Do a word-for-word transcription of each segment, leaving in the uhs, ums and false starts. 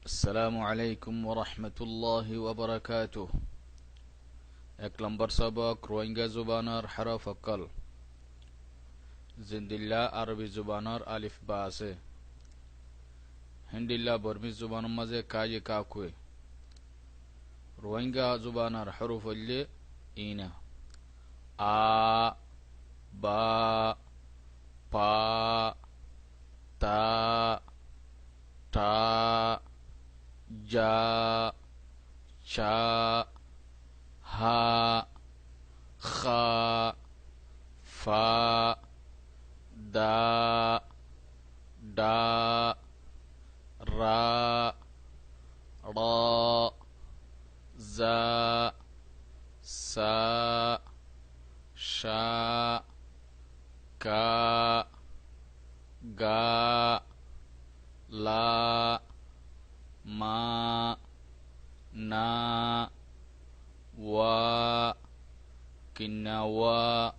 Assalamu alaikum wa rahmatullahi wa barakatuh. Ek lombor sobok, Ruáingga zubanor hórof ókkol. Zendilla Arobi zubanor alif ba asé, héndilla Bormi zubanor mazé ka ye ka kué. Ruáingga zubanor hórof óilde iín: a, ba, pa, ta, ta, ja, ca, ha, xa, fa, da, da, ra, ra, za, sa, ca, ka, ga, la, ma, na, wa, kinna wa,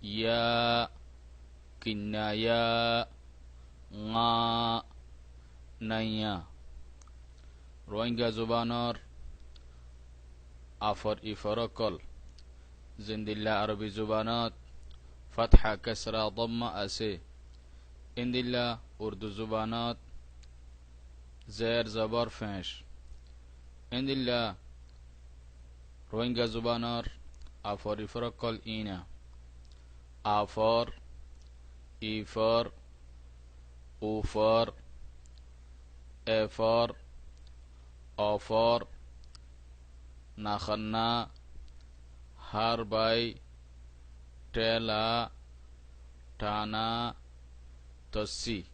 ya, kinna ya, nga, naiya. Ruáingga zubanor afor ifor ókkol. Zendilla Arobi zubanot fatha, kesra, domma asé, héndilla Urdu zubanot zer, zobor, fec. Héndilla Ruáingga zubanor afor ifor ókkol iín: afor, ifor, ufor, efor, ofor, nakanna, harbai, tela, tana, tossi.